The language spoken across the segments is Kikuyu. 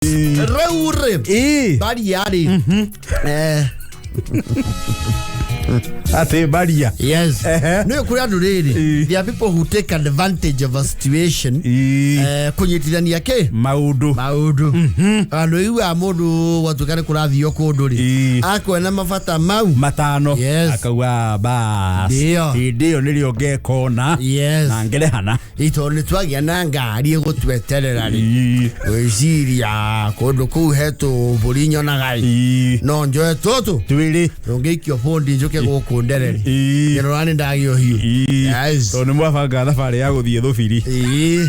Rĩu rĩ, baria rĩ, Atĩ baria? Yes. Nĩ kũrĩ andũ rĩrĩ, there are people who take advantage of a situation. Kũnyitithania kĩ? Maũndũ. Maũndũ. Andũ iguaga mũndũ gwatuĩka nĩ kũrathio kũndũ rĩ, akwena mabata mau matano. Yes. Akauga bas. Ndio. Hĩndĩ ĩyo nĩrĩo ngekona na ngerehana. Tondũ nĩ twagĩa na ngari ĩgũtweterera rĩ, gwĩciria kũndũ kũu he tũmbũri nyonaga ĩ, no njoe tũtũ Twĩrĩ. Tũngĩikio bũndi njũke gũkũ ndereri. Ngĩrora nĩ ndagĩa ũhiũ. Yes. Tondũ nĩ mwabanga thabarĩ ya gũthiĩ thũbiri. Ĩĩ.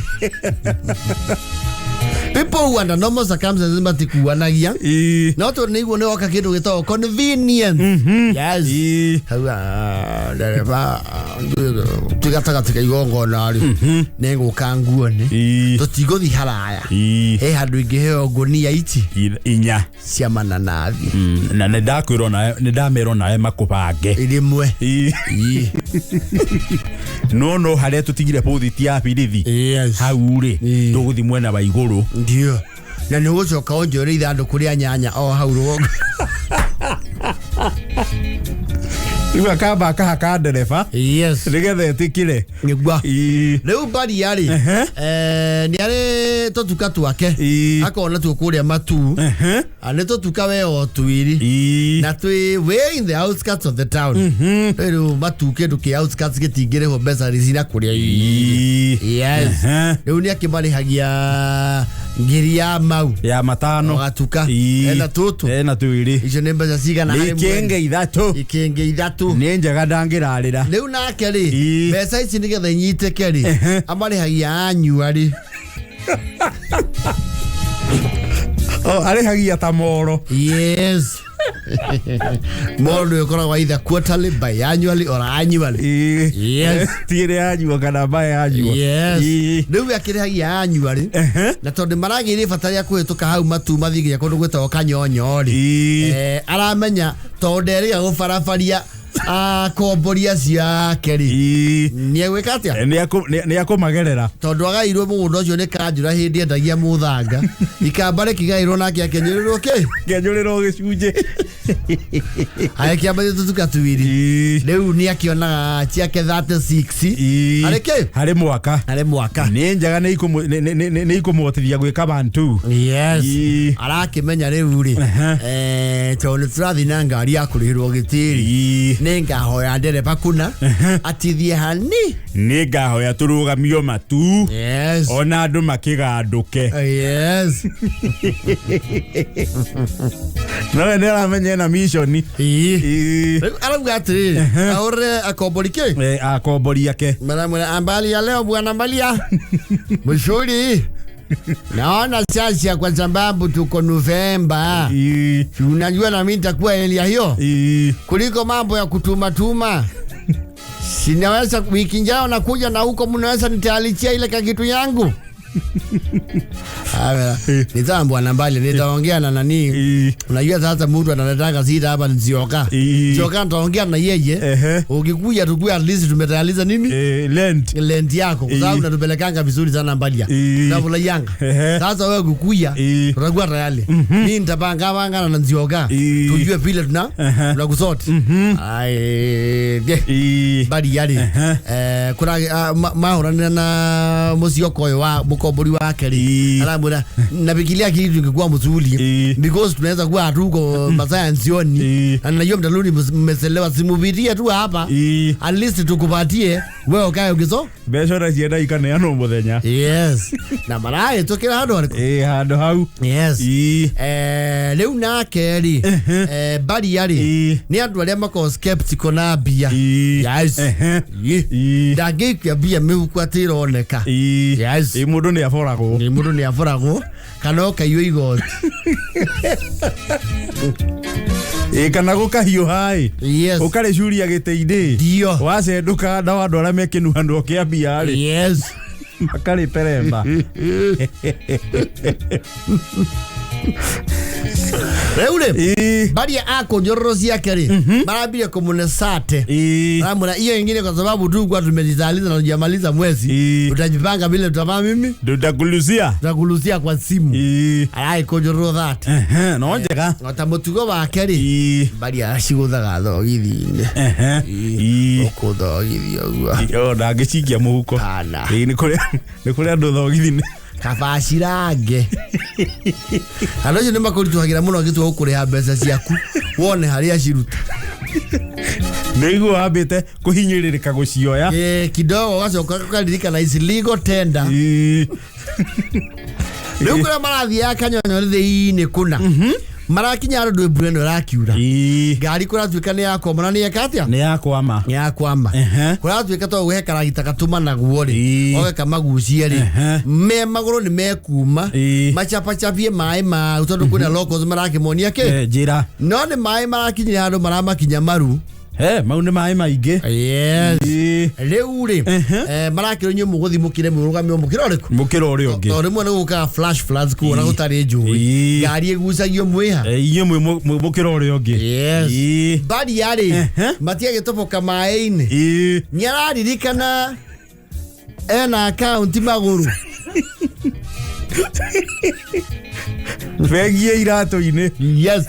People who under normal circumstances matikuanagia, no tondũ nĩ iguo nĩ woka kĩndũ gĩtagwo convenience. Yes. Hau, ndereba, twĩ gatagatĩ ka igongona rĩ, nĩ ngũka nguone. Tũtigũthiĩ haraya. He handũ ingĩheo ngũnia ici Inya cia mananathi. Na nĩ ndakwĩrwo nawe, nĩ ndamerwo nawe makũbange. Rĩmwe. No harĩa tũtigire bũthiti ya birithi hau rĩ, tũgũthiĩ mwena wa igũrũ. Ndio, na nĩ ũgũcoka ũnjũre ithandũkũ rĩa nyanya o hau rũgongo. Rĩu akamba akahaka ndereba nĩgetha ĩtĩkĩre. Nĩguo. Rĩu baria rĩ, nĩ arĩ tũtuka twake, akona tuo kũrĩa matu. Nĩ tũtuka we o twĩrĩ na twĩ way in the outskirts of the town. Rĩu matu kĩndũ kĩ outskirts gĩtingĩrĩhwo mbeca cina kũrĩa. Yes. Rĩu nĩ akĩmarĩhagia ngiri ya mau ya matano. O gatuka. Ena tũtũ. Ena twĩrĩ. Icio nĩ mbeca cigana Nĩ harĩ mweri? ikĩngĩ ithatũ. Ikĩngĩ ithatũ. Nĩ njega, ndangĩrarĩra. Rĩu nake rĩ, mbeca ici nĩgetha inyitĩke rĩ, amarĩhagia anyua rĩ. Oh, arĩhagia ta moro. Yes, mũndũ ĩkoragwo either quarterly, biannually or annually. Yes. Tigĩrĩ yanyua kana mbae yanyua. Yes. Rĩu akĩrĩhagia annually, na tondũ maragĩire bata rĩa kũhĩtũka hau matu mathiĩ nginya kũndũ gwĩtagwo Kanyonyo rĩ, aramenya tondũ nderĩga gũbarabaria akombori acio ake rĩ, nĩ egwĩka atĩa? Nĩ akũmagerera. Tondũ agairwo mũgũnda ũcio nĩ kanjũra hĩndĩ endagia mũthanga ikamba rĩkĩgaĩrwo nake akĩnyũrĩrwo kĩ? Kĩanyũrĩrwo gĩcunjĩ. Agĩkĩambatia tũtuka twĩrĩ. Rĩu nĩ akĩonaga ciake 36 harĩ kĩ? Harĩ mwaka. Harĩ mwaka. Nĩ njega, nĩ ikũmũhotithia gwĩka bantu. Yes. Arakĩmenya rĩu rĩ, tondũ nĩ tũrathiĩ na ngari ya kũrĩhĩrwo gĩtĩri, nĩ ngahoya ndereba kuna atithie hani. Nĩ ngahoya tũrũgamio matu, ona andũ makĩgandũke. Nowe nĩ aramenya ena mission. Rĩu arauga atĩrĩrĩ, ahũrĩre akombori kĩ? Akombori ake. Maramwĩra, "Ambali ya leo bwana Malia mzuri, naona sasa kwa sababu tuko Novemba. Si unajua na mimi nitakuwa area hiyo kuliko mambo ya kutumatuma. Sinaweza wiki njao nakuja na huko mnaweza nitayarishia ile kakitu yangu." Aya, nitambwa na mbali nitaongea na nani. Unajua sasa mtu analetanga sita hapa ni Nzioka. Nzioka nitaongea na yeye. Ukikuja tukue at least tumetayariza nini? Lent. Lent yako kwa sababu unatupelekanga vizuri sana Mbalia. Na yanga. Sasa wewe kukuya tutakuwa tayari. Mimi nitapanga panga na Nzioka. Tujue vile tunakusort. Ai, Mbali yari. Kuna mahuranira na Musyoka ũyũ wa mũkombori wake rĩ, aramwĩra nafikiria kitu ingekuwa mzuri because tunaweza kuwa hatuko masaa ya jioni na najua mtarudi mmechelewa, simupitie tu hapa, at least tukupatie wewe ukae ukiso Mbeca ona cienda ikaneanwo mũthenya. Yes, na marahĩtũkĩra handũ harĩkũ? Ĩ, handũ hau. Yes. Rĩu nake rĩ, Mbaria rĩ, nĩ andũ arĩa makoragwo skeptical na mbia. Yes. Ndangĩikia mbia mĩhuko atĩ ĩroneka. Yes. Ĩ, mũndũ nĩ aboragwo. Nĩ mũndũ nĩ aboragwo kana ũkaiywo igoti. Ĩ, kana gũkahiũha ĩ, ũkarĩcuria gĩtĩ-inĩ. Ndio. Wacendũka na andũ arĩa me kĩnuhanwo kĩa mbia rĩ, makarĩperemba. Rĩu rĩ, Ĩĩ. baria akũnjororo ciake rĩ, marambirie kũmũnesate. Ĩĩ. Maramwĩra hiyo ingine kwa sababu tu kwa tumejitaliza na tujamaliza mwezi. Ĩĩ. Utajipanga vile tutavaa mimi, Tutakuluzia. tutakulusia kwa simu. Ĩĩ. Araikũnjororo that. Ehe, no njega. Ota mũtugo wake rĩ, Ĩĩ. baria acigũthaga thogithi-inĩ. Ehe. Ĩĩ. Ũkũthogithi ũguo. Yo ndangĩcikia mũhuko. Kana. Ĩĩ, nĩ kũrĩ andũ thogithi-inĩ. Kabacirange. Andũ acio nĩ makũritũhagĩra mũno gĩtua gũkũrĩha mbeca ciaku wone harĩa ciruta. Nĩguo wambĩte kũhinyĩrĩrĩka gũcioya. Ĩĩ, kidogo ũgacoka ũkaririkana ici legal tender. Ĩĩ. Rĩu kũrĩa marathiaga kanyonyo thĩinĩ kũna, marakinya handũ mbura ĩno ĩrakiura. Ĩĩ. Ngari kũratuĩka nĩ yakwama na nĩ yeka atĩa? Nĩ yakwama. Nĩ yakwama. Ehe. Kũratuĩka to he karagita katũmanagwo rĩ, Ĩĩ. oge kamagucie rĩ, Ehe. me magũrũ nĩ mekuma, Ĩĩ. macapacapie maĩ mau tondũ kwĩna locals marakĩmonia kĩ. Eh, njĩra. No nĩ maĩ marakinyire handũ maramakinya maru. He, mau nĩ maĩ maingĩ. Yes. Ĩĩ. Rĩu rĩ, marakĩrwo inyuĩ mũgũthiĩ mũkĩre mũrũgame mũkĩra ũrĩkũ? Mũkĩra ũrĩa ũngĩ. Tondũ rĩmwe nĩ gũkaga flash floods kuona Ĩĩ. gũtarĩ njũĩ. Ĩĩ. Ngari ĩgucagio mwĩha. Eh, inyuĩ mwĩ mũkĩra ũrĩa ũngĩ. Yes. Ĩĩ. Baria rĩ, Ehe. matiagĩtoboka maĩ-inĩ. Ĩĩ. Nĩ araririkana ena akaunti magũrũ. Bengi ĩ iratũ-inĩ. Yes.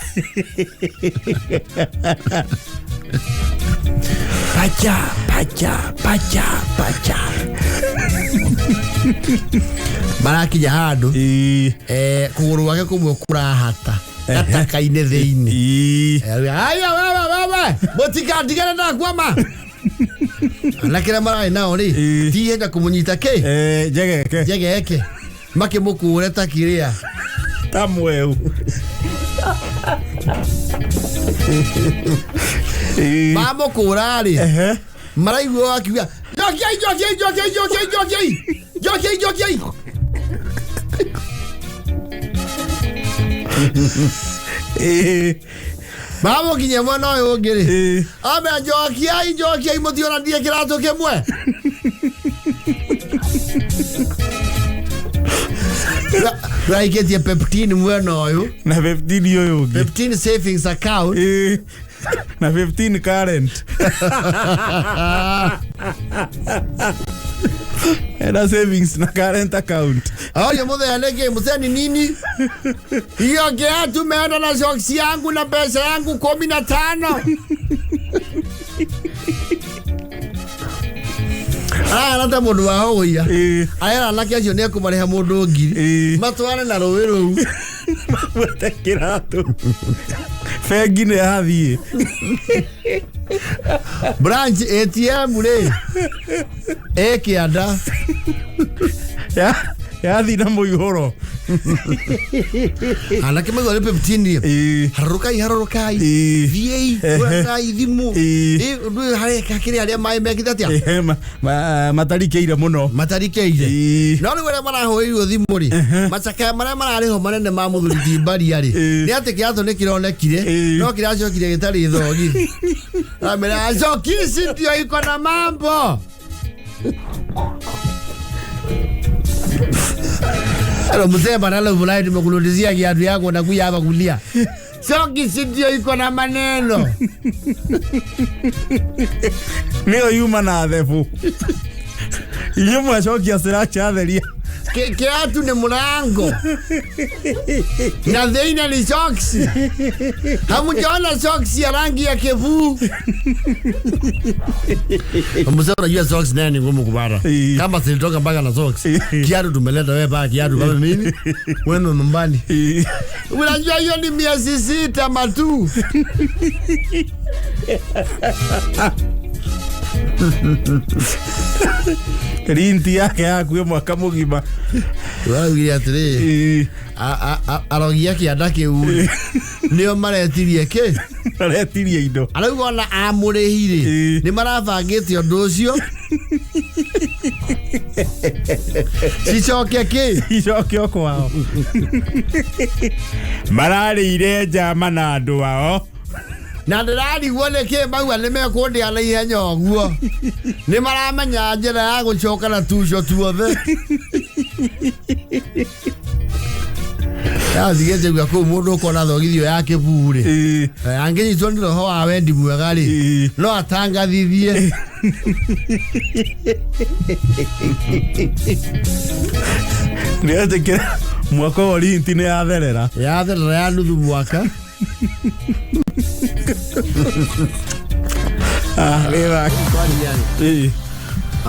Pacha, pacha, pacha, pacha. Marakinya handũ, Ĩĩ. kũgũrũ gwake kũmwe kũrahata gataka-inĩ thĩinĩ. Ĩĩ. Aya wewe wewe, mũtikandigane ndakwama. Anake arĩa mararĩ nao rĩ, Ĩĩ. ti ihenya kũmũnyita kĩ? Eh, njegeke. Njegeke. Makĩmũkũre ta kĩrĩa. Ta mweu. Ĩĩ. Mamũkũra rĩ, Ehe. maraigua akiuga njokiai, njokiai, njokiai, njokiai, njokiai, njokiai, njokiai. Ĩĩ. Mamũkinyia mwena ũyũ ũngĩ rĩ, Ĩĩ. ambe njokiai, njokiai, mũtiona ndie kĩratũ kĩmwe. Tũraikĩtie Peptin mwena ũyũ, Na 15 ũyũ ũngĩ. Peptin savings account. Ĩĩ. Na 15 current. Ena savings na current account. Oyo mũthenya nĩkĩ mũthenya ni nini? Hiyo kiatu meenda na socks yangu na pesa yangu 15. Arahana ta mũndũ wa hũgũiya. Ĩĩ. Arera anake acio nĩ ekũmarĩha mũndũ ngiri. Ĩĩ. Matwarane na rũĩ rũu. Mabuate kĩratũ. Bengi nĩ yathiĩ. Branch ATM rĩ, ĩ kĩanda. Yathiĩ na mũihũro. Anake maigua nĩ Peptin rĩ. Ĩĩ. Harũrũkai, harũrũkai. Ĩĩ. Thiĩi, Ehe. gwethaai thimũ. Ĩĩ. Ĩ, ũndũ ũyũ hareka kĩrĩa arĩa maĩ mekĩte atĩa? Ehe, matarikĩire mũno. Matarikĩire. Ĩĩ. No rĩu arĩa marahũrĩirwo thimũ rĩ, macakaya marĩa mararĩ ho manene ma mũthuri ti Mbaria rĩ, Ĩĩ. nĩ atĩ kĩratũ nĩ kĩronekire, Ĩĩ. no kĩracokire gĩtarĩ thogithi. Aramera coki ici ndio iko na mambo. Alo mzee badala ufurahi tumekurudishia kiatu yako na kuja hapa kulia. Soki si ndio iko na maneno. Nĩyo yuma na thebu. Inyuĩ mwacokia cirachatheria. Kiatu ni mlango. Na thĩinĩ ni soksi. Hamjaona soksi ya rangi ya kivuu. Mzee unajua socks naye ni ngumu kupata. Ĩĩ. Kama zilitoka mpaka na socks. Ĩĩ. Kiatu tumeleta wewe paka kiatu kama nini? Wewe nyumbani. Ĩĩ. Unajua hiyo ni miezi 6 matu. Rinti yake yakuo mwaka mũgima. Ũraugire atĩrĩrĩ, Ĩĩ. arogi a kĩanda kĩu nĩo maretirie kĩ? Maretirie indo. Arauga ona amũrĩhi rĩ, Ĩĩ. nĩ marabangĩte ũndũ ũcio. Cicoke kĩ? Icoke o kwao. Mararĩire njama na andũ ao. Na ndĩrarigwo nĩkĩ maua nĩ mekũndĩa na ihenya ũguo. Nĩ maramenya njĩra ya gũcoka na tuco tuothe. Yathigĩte gwa kũu mũndũ ũkona thogithio ya kĩbuu rĩ, angĩnyitwo nĩ roho wa wendi mwega rĩ, no atangathithie. Nĩetĩkĩra mwaka wa rinti nĩ yatherera. Yatherera ya nuthu mwaka. Ah, rĩra.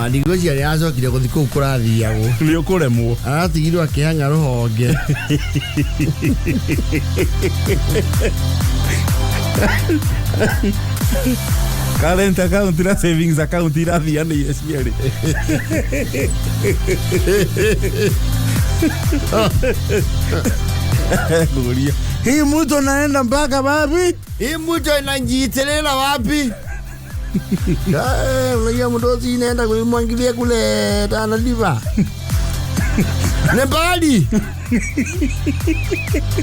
Ndigwĩciria nĩ acokire gũthiĩ kũu kũrathiagwo. Nĩ ũkũremwo. Aratigirwo akĩhang'a rũhonge. Current account na savings account irathianĩire cierĩ. Ngũria hii mtu naenda mpaka wapi? Hii mtu inanjitirira wapi? Eh, unajua mdosi inaenda kuimwangilia kule Tana River. Ni mbali.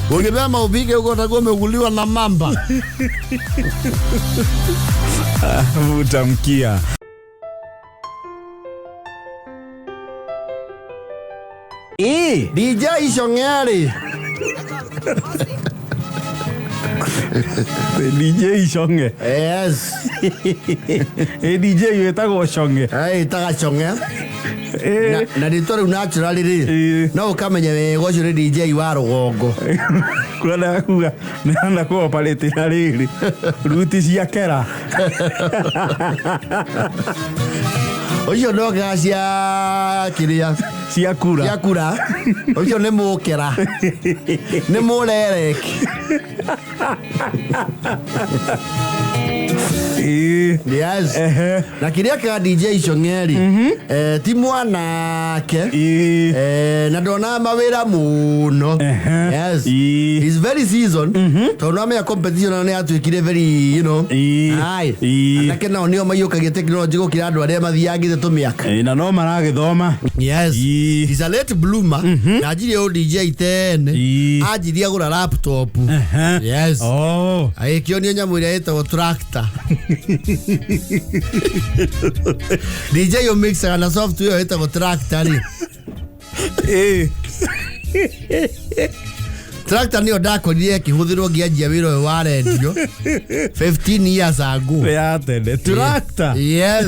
Ukibema upike huko utakuwa umeuliwa na mamba. Vuta mkia. DJ Shong'eri. DJ Shong'e. Yes. Ĩ DJ wĩtagwo Shong'e? Ai taga Shong'e. Na rĩtwa rĩu naturally rĩ, no ũkamenya wega ũcio nĩ DJ wa rũgongo. Kwenda kuga nĩanda kũoparĩte na rĩrĩ ruti cia kera. Ũcio ndokaga cia kĩrĩa, cia kura. Cia kura. Ũcio nĩ mũkera, nĩ mũrereki. Yes. Na kĩrĩa kĩa DJ Shong'eri, ti mwanake, na ndona mawĩra mũno. Yes. He's very seasoned, tondũ amenya competition nĩ yatuĩkire very Aye. Anake nao nĩo maiyũkagia technology gũkĩra andũ arĩa mathiangĩte tũmĩaka. Na no maragĩthoma. Yes. He's a late bloomer. Na anjirie ũ DJ tene. Anjirie agũra laptop. Yes. Oh. Agĩkĩonio nyamũ ĩrĩa ĩtagwo tractor. DJ ũmixaga na software ĩyo ĩtagwo tractor rĩ. Tractor nĩyo ndakorire ĩkĩhũthĩrwo ngĩanjia wĩra ũyũ wa radio 15 years ago. Nĩ ya tene tractor. Yes.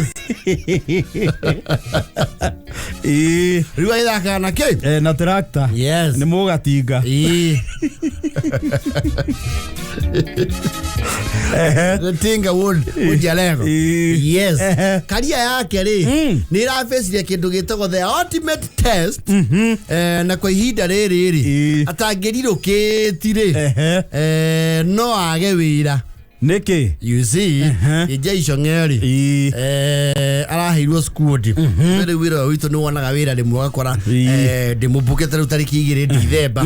Rĩu agĩthakaga na kĩ? Na tractor. Yes. Nĩ mũgatinga. Tinga wood Ujalego. Yes. Karia yake rĩ, nĩ ĩrabĩcirie kĩndũ gĩtagwo the ultimate test. Na kwa ihinda rĩrĩ rĩ, atangĩrirũkĩti rĩ, no age wĩra. Nĩkĩ? You see, DJ Shong'eri araheirwo squad. Rĩu wĩra ũyũ witũ nĩ wonaga wĩra rĩmwe ũgakora ndĩmũmbũkĩte rĩu tarĩki 2 Dithemba,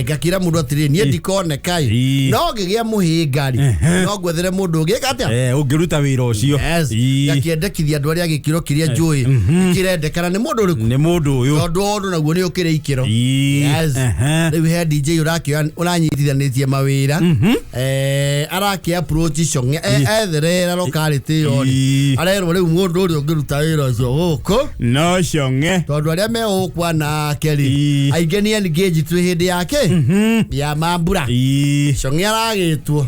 ngakĩra mũndũ atĩrĩrĩ, niĩ ndikoneka ĩ, no ngĩgĩa mũhĩnga rĩ, no ngwethere mũndũ ũngĩ ĩka atĩa? Ũngĩruta wĩra ũcio. Yes. Ngakĩendekithia andũ arĩa gĩkĩro kĩrĩa njũĩ kĩrendekana nĩ mũndũ ũrĩkũ, nĩ mũndũ ũyũ, tondũ ũndũ naguo nĩ ũkĩrĩ ikĩro. Yes. Rĩu he DJ ũrakĩoya ũranyitithanĩtie mawĩra, arakĩ approach Shong'e, etherera locality ĩyo rĩ, arerwo rĩu mũndũ ũrĩa ũngĩruta wĩra ũcio gũkũ no Shong'e, tondũ arĩa me gũkũ anake rĩ, aingĩ nĩ engaged twĩ hĩndĩ yake ya mambura. Shong'e aragĩtwo,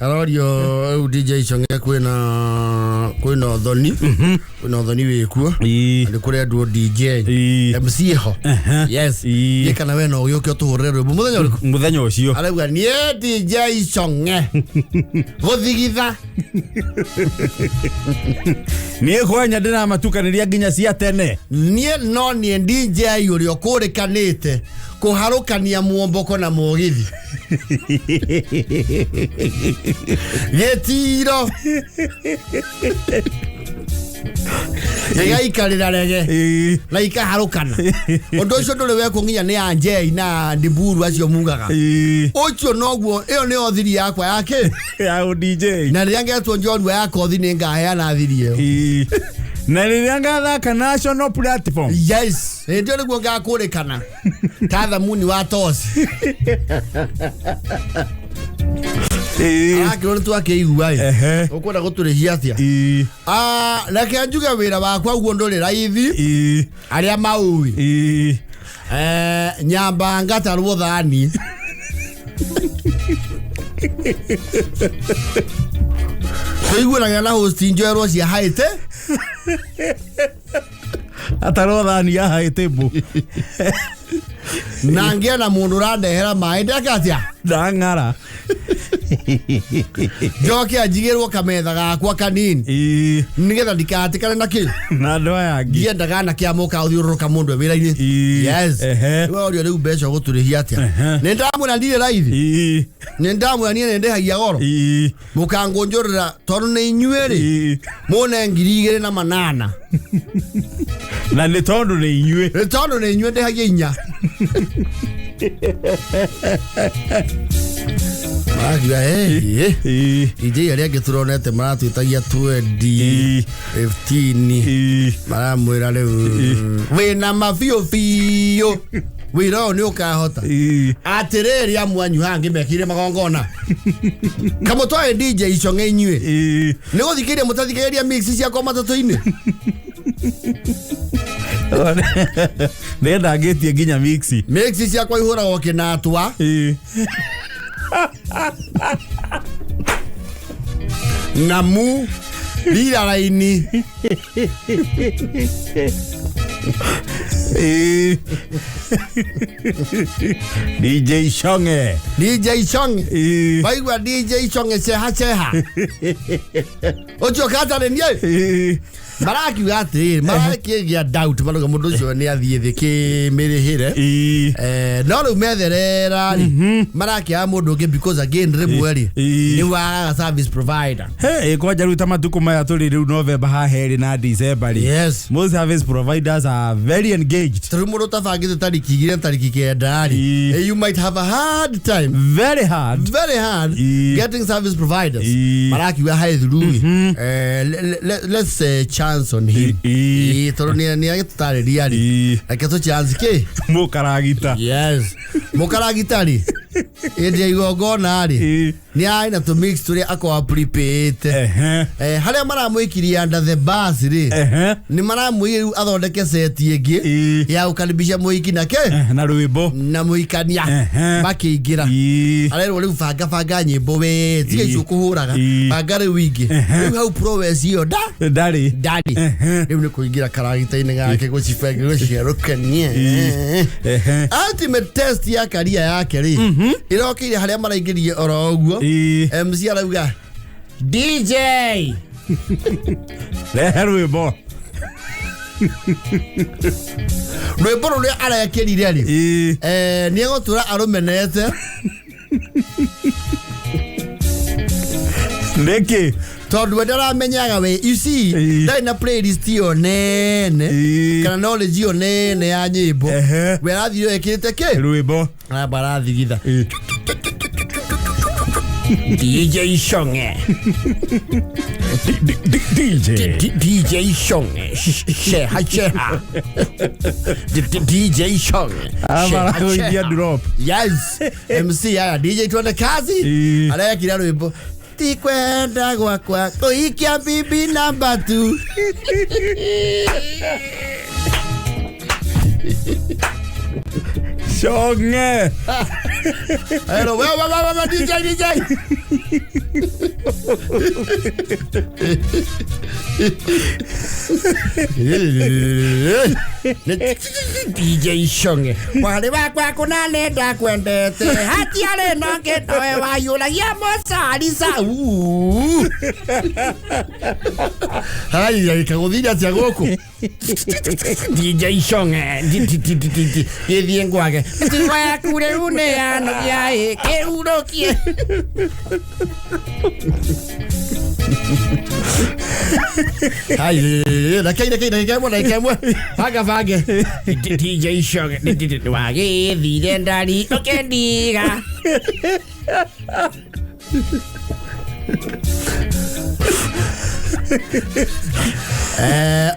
arorio rĩu DJ Shong'e kwĩna ũthoni, kwĩna ũthoni wĩkuo, nĩ kũrendwo DJ MC ho. Yes. Niĩ kana we no ũgĩũke ũtũhũrĩre rwĩmbo mũthenya ũrĩkũ? Mũthenya ũcio. Arauga niĩ DJ Shong'e gũthigitha. Niĩ kwanya ndĩramatukanĩria nginya cia tene. Niĩ no niĩ DJ ũrĩa ũkũrĩkanĩte kũharũkania muomboko na mũgithi gĩtiro gĩgaikarĩra rege na ikaharũkana. Ũndũ ũcio ndũrĩ wekwo nginya nĩ Anjei na Ndiburu acio mugaga. Ũcio noguo, ĩyo nĩyo thiri yakwa yake ya DJ. Na rĩrĩa ngetwo njorua ya kothi nĩ ngaheana thiri ĩyo. Na rĩrĩa ngathaka national platform. Yes, hĩndĩ ĩyo nĩguo ngakũrĩkana ta thamuni wa tosi. Arakĩrwo nĩ twakĩigua ĩ, ũkwenda gũtũrĩhia atĩa? Reke njuge wĩra wakwa guo ndũrĩ raithi, arĩa maũĩ. Nyamba ngatarwo thani. Tũiguanaga na host njoerwo cia haite. Atarwo thani ya high table. Na ngĩe na mũndũ ũrandehera maĩ ndeka atĩa? Ndang'ara. Njoke anjigĩrwo kametha gakwa kanini. Nĩgetha ndikahatĩkane na kĩ. Na andũ aya angĩ. Ndiendaga anake aya mokaga gũthiũrũrũka mũndũ e wĩra-inĩ. Yes. Rĩu orio rĩu mbeca ũgũtũrĩhia atĩa? Nĩ ndamwĩra ndirĩ raithi. Nĩ ndamwĩra niĩ nĩ ndĩhagia goro. Mũkangũnjũrĩra tondũ nĩ inyuĩ rĩ. Mũne 2800. Na nĩ tondũ nĩ inyuĩ. Nĩ tondũ nĩ inyuĩ ndĩhagia 4. Marakiuga, DJ arĩa angĩ tũronete maratwĩtagia 20, 15. Maramwĩra rĩu wĩna mabiũ biũ. Wĩra ũyũ nĩ ũkahota. Atĩrĩrĩ amwe anyu haha ngĩmekire magongona. Kamũtwae DJ Ichong'e inyuĩ. Nĩ gũthikĩrĩria mũtathikagĩrĩria mix ciakwa matatũ-inĩ. Nĩenda ngĩtie nginya mixi. Mixi ciakwa ihũragwo kĩnatwa. Namu rira raini. DJ Chonge. DJ Chonge. Baigua DJ Chonge cheha cheha. Ũcio katarĩ niĩ. Marakiuga atĩrĩrĩ, marakĩgĩa doubt marauga mũndũ ũcio nĩ athiĩ thĩ kĩmĩrĩhĩre. No rĩu metherera rĩ, marakĩaga mũndũ ũngĩ because again rĩmwe rĩ, nĩ wagaga service provider. Hey, kwanja rĩu ta matukũ maya tũrĩ rĩu November haha ĩrĩ na December rĩ. Yes. Most service providers are very engaged. Tondũ mũndũ ũtabangĩte tarĩki 2 na tarĩki 9 rĩ, you might have a hard time. Very hard. Very hard getting service providers. Marakiuga hae through. Let's chance on him. Tondũ nĩ agĩtũtarĩria rĩ. Reke tũ chance kĩ? Mũkaragita. Yes. Mũkaragita rĩ. Hĩndĩ ya igongona rĩ. Nĩ arĩ na tũ mix tũrĩa akoragwo prepaid. Harĩa maramwĩkirie under the bus rĩ. Nĩ maramwĩrire rĩu athondeke set ĩngĩ ya gũkaribisha mũhiki na kĩ? Na rwĩmbo. Na mũhikania. Makĩingĩra. Arerwo rĩu banga banga nyĩmbo we. Tiga icio kũhũraga. Banga rĩu ingĩ. Rĩu hau prowess ĩyo ndarĩ. Ndarĩ. Rĩu nĩ kũingĩra karagita-inĩ gake gũcibanga gũciarũkania. Ultimate test ya karia yake rĩ. Ĩrokĩire harĩa maraingĩrie oro ũguo. MC arauga DJ rehe rwĩmbo. Rwĩmbo rũrĩa arekĩrire rĩ, nĩ egũtũra arũmenete. Nĩkĩ? Tondũ we ndaramenyaga we, you see, ndarĩ na playlist ĩyo nene kana knowledge ĩyo nene ya nyĩmbo. We arathire ekĩrĩte kĩ? Rwĩmbo. Aramba arathigitha. DJ Chonge. DJ. DJ Chonge. Sheha cheha. DJ Chonge. Sheha drop. Yes. MC aya DJ twende kazi. Arekira rwĩmbo. Tikwenda gwakwa kũhikia bibi namba 2. Chonge. Hello, wa wa wa wa DJ DJ. DJ Chonge. Wale wakwa kuna nenda kwendete. Hatiare no ketoe wayũragia mũcarisa. Hai, kagũthire atĩa gũkũ? DJ Chonge. Gĩthiĩ ngwage. Tiwaku rĩu nĩ anogia ĩ kĩhurũkie. Hai, reke ĩmwe. Banga bange. DJ Chonge. Wagĩthire ndari ũkĩndiga.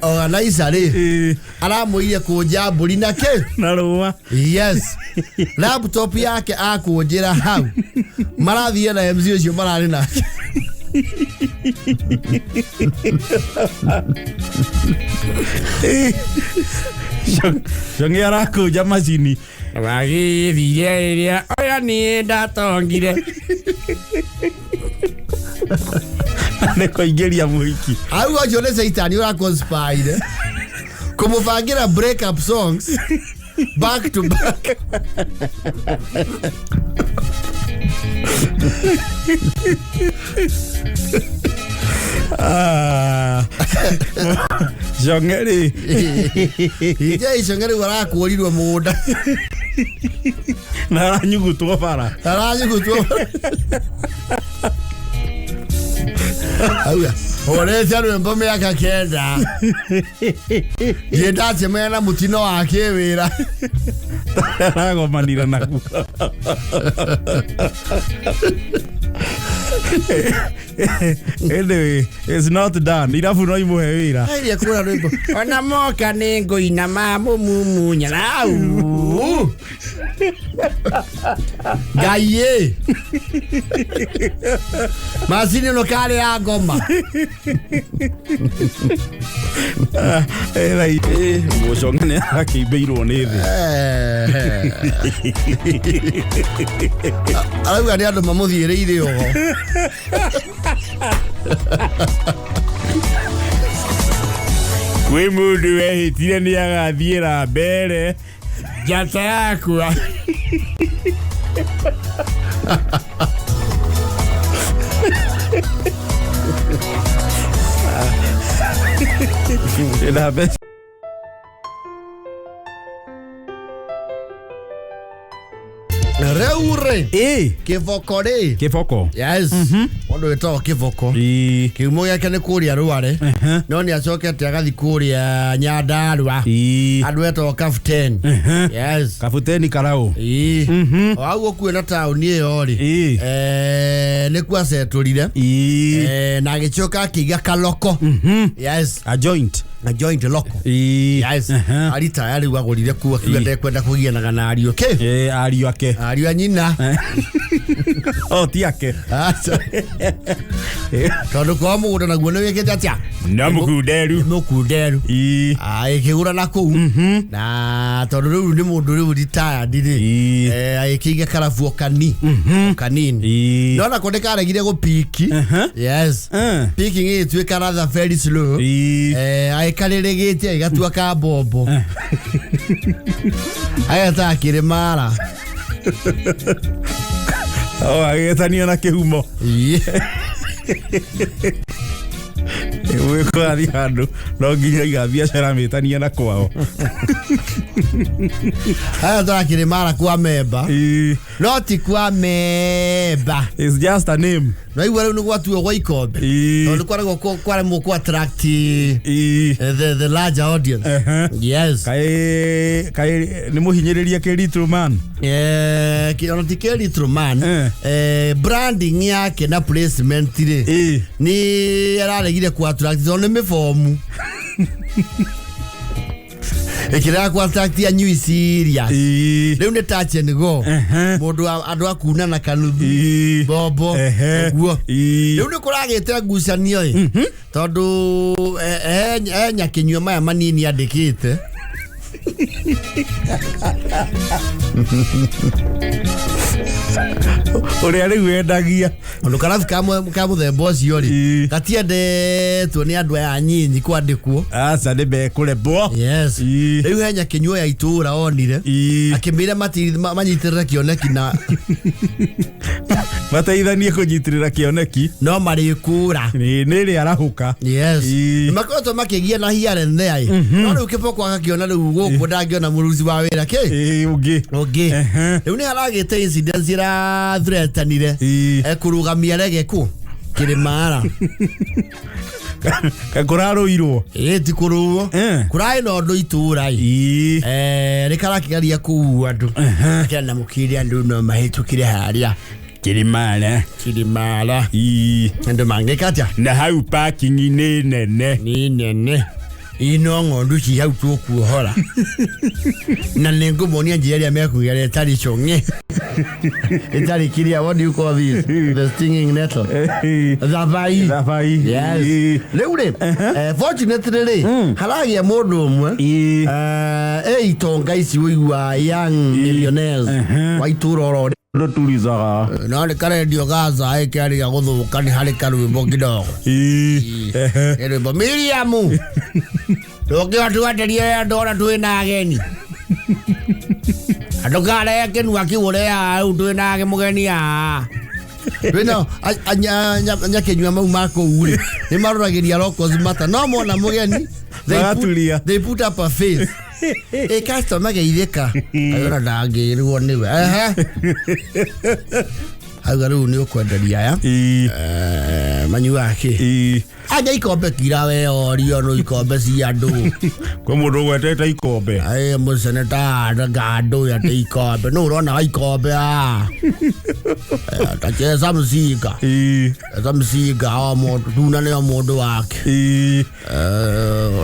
Organizer rĩ aramwĩire kũnja mbũri na kĩ? Na rũa. Yes. Laptop yake akũnjĩra hau. Marathiĩ na MC ũcio mararĩ nake. Cong'e arakũnja macini. Wagĩthire ĩrĩa oya niĩ ndatongire. Nĩ kũingĩria mũhiki. Au ũcio nĩ Caitani ũraconspire kũmũbangĩra break up songs back to back. Ah. Cong'e rĩ. Ije Icong'e rĩu arakũrirwo mũgũnda. Na aranyugutwo bara. Aranyugutwo. Auga horete rwĩmbo mĩaka 9 ndiĩ ndacemania na mũtino wa kĩwĩra. Aragomanire naguo. Anyway, it's not done. Irabu no imũhe wĩra. Airia kũra rwĩmbo. Ona moka nĩ ngũina mamũmumunya Au. Ngai ĩ. Macini ĩno karĩ ya ngoma. Mũcong'e nĩ arakĩimbĩirwo nĩ thĩ. Arauga nĩ andũ mamũthiĩrĩire oho. Kwĩ mũndũ wehĩtire nĩ agathiĩra mbere. Njata yakwa. Ĩna mbeca. Rĩu rĩ. Ĩ. Kĩboko rĩ. Kĩboko. Yes. Mũndũ wĩtagwo Kĩboko. Ĩ. Kĩhumo gĩake nĩ kũrĩa Rware. No nĩ acokete agathiĩ kũrĩa Nyandarua. Ĩ. Andũ etagwo Captain. Yes. Kabuteni Karau. Ĩ. O hau gũkuhĩ na taũni ĩyo rĩ. Ĩ. Nĩkuo acetũrire. Ĩ. Na agĩcoka akĩiga kaloko. Yes. A joint. A joint loko. Ĩ. Yes. Aritaya rĩu agũrire kuo akiuga ndekwenda kũgianaga na ariũ ake. Ĩ, ariũ ake. Ariũ a nyina. O ti ake. Aca. Tondũ kwao mũgũnda naguo nĩ wĩkĩte atĩa? Na mũkunderu. Mũkunderu. Ĩ. Agĩkĩgũra na kũu. Na tondũ rĩu nĩ mũndũ rĩu retired rĩ. Ĩ. Agĩkĩiga karabu o kani. O kanini. Ĩ. No nako nĩ karegire gũpiki. Yes. Picking ĩgĩtuĩka rather very slow. Ĩ. Agĩkarĩrĩgĩte agĩgatua ka mbombo. Agetaga Kĩrĩmara. O agĩtanio na kĩhumo. Ĩ. Gwĩkũrathiĩ handũ no nginya iga biacara mĩtanie na kwao. Agetaga Kĩrĩmara kwa memba. Ĩ. No ti kwa memba. It's just a name. No igua rĩu nĩ gwatuo gwa ikombe. Ĩ. Tondũ kwaragwo kwaremwo kũ attract Ĩ. the larger audience. Yes. Kaĩ kaĩ nĩ mũhinyĩrĩria kĩ man. Ona ti kĩ man. Branding yake na placement rĩ. Ĩ. Nĩ araregire kũ attract tondũ nĩ mĩbomu. Ĩkĩrega kũ attract anyui serious. Ĩ. Rĩu nĩ touch and go. Mũndũ andũ akuna na kanuthu. Ĩ. Mbombo. Ũguo. Ĩ. Rĩu nĩ kũragĩte ngucanio ĩ. Tondũ he nyakĩnyua maya manini andĩkĩte. Ũrĩa rĩu endagia. Tondũ karabu ka mũthemba ũcio rĩ, Ĩ. gatiendetwo nĩ andũ aya anyinyi kwandĩkwo. Aca nĩ mekũrembwo. Yes. Ĩ. Rĩu he nyakĩnyua ya itũũra onire. Ĩ. Akĩmĩra manyitĩrĩre kĩoneki na Mateithanie kũnyitĩrĩra kĩoneki. no marĩkũra. Nĩ ĩrĩ arahũka. Yes. Ĩ. Makoretwo makĩgia na here and there ĩ. No rĩu Kĩboko agakĩona rĩu gũkũ ndangĩona mũruti wa wĩra kĩ. Ĩ ũngĩ. Ũngĩ. Rĩu nĩ haragĩte incidents irathreatenire. Ĩ. Ekũrũgamia rege kũ? Kĩrĩmara. Kũrarũirwo. Ĩ ti kũrũo. Kũrarĩ na ũndũ itũũra ĩ. Ĩ. Rĩkarakĩgeria kũua andũ. Akĩra na mũkĩre andũ no mahĩtũkire harĩa. Kĩrĩmara. Kĩrĩmara. Ĩ. Andũ mangĩka atĩa? Na hau parking nĩ nene. Nĩ nene. Ino ng'ondu ci hau tũkuohora na nĩ ngũmonia njĩra ĩrĩa mekũgera ĩtarĩ cong'e, ĩtarĩ kĩrĩa, what do you call this, the stinging nettle, thabai. Thabai. Yes. Rĩu rĩ, fortunately rĩ, haragĩa mũndũ ũmwe ĩ itonga ici ũigua, young millionaires wa itũra oro. Ndũturizaga. No nĩ karendio ga zaĩ kĩarĩga gũthũka, nĩ harĩ karwĩmbo kidogo. Nĩ rwĩmbo Miriamu ndũngĩotwenderie ndona twĩna ageni, andũkarehe kĩnua kĩũre rĩu twĩna mũgeni aa twĩna nyakĩnyua mau ma kũu rĩ, nĩ maroragĩria locals mata no mona mũgeni they put, Magaturia. they put up a face. Ĩ customer geithĩka ayona ndangĩrwo nĩwe. Ehe, auga rĩu nĩ ũkwenderia aya. Manyuaga kĩ? Anja ikombe kira we orio no ikombe cia andũ. Kwĩ mũndũ ũgwetete ikombe. Ĩ mũseneta ngandũ atĩ ikombe nũ ũrona wa ikombe a tacheza mzinga. Cheza mzinga o mũndũ tuna nĩo mũndũ wake.